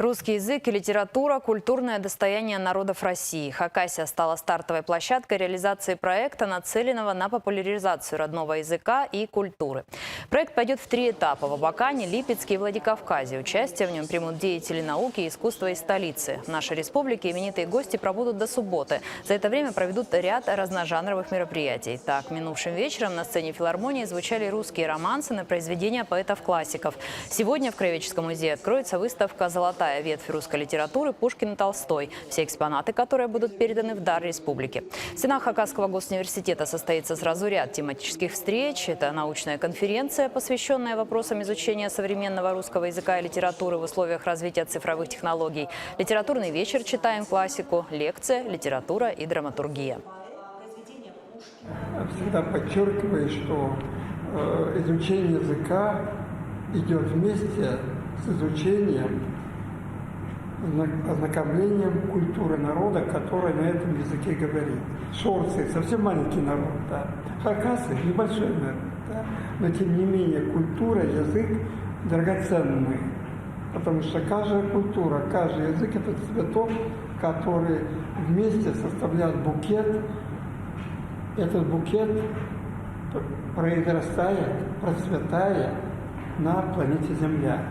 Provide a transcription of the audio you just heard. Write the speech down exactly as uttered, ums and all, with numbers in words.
Русский язык и литература — культурное достояние народов России. Хакасия стала стартовой площадкой реализации проекта, нацеленного на популяризацию родного языка и культуры. Проект пойдёт в три этапа: в Абакане, Липецке и Владикавказе. Участие в нём примут деятели науки и искусства из столицы. В нашей республике именитые гости пробудут до субботы. За это время проведут ряд разножанровых мероприятий. Так, минувшим вечером на сцене филармонии звучали русские романсы на произведения поэтов-классиков. Сегодня в Краеведческом музее откроется выставка «Золотая ветвь русской литературы: Пушкин и Толстой», все экспонаты которой будут переданы в дар республике. В стенах Хакасского госуниверситета состоится сразу ряд тематических встреч. Это научная конференция, посвящённая вопросам изучения современного русского языка и литературы в условиях развития цифровых технологий, литературный вечер «Читаем классику», лекция «Литература и драматургия». Всегда подчеркиваю, что, э, изучение языка идёт вместе с изучением, зна-, ознакомлением культуры народа, который на этом языке говорит. Шорцы — совсем маленький народ, да. Хакасы — небольшой народ, да. Но тем не менее культура, язык драгоценны. Потому что каждая культура, каждый язык — это цветок, который вместе составляет букет. Этот букет произрастает, процветает на планете Земля.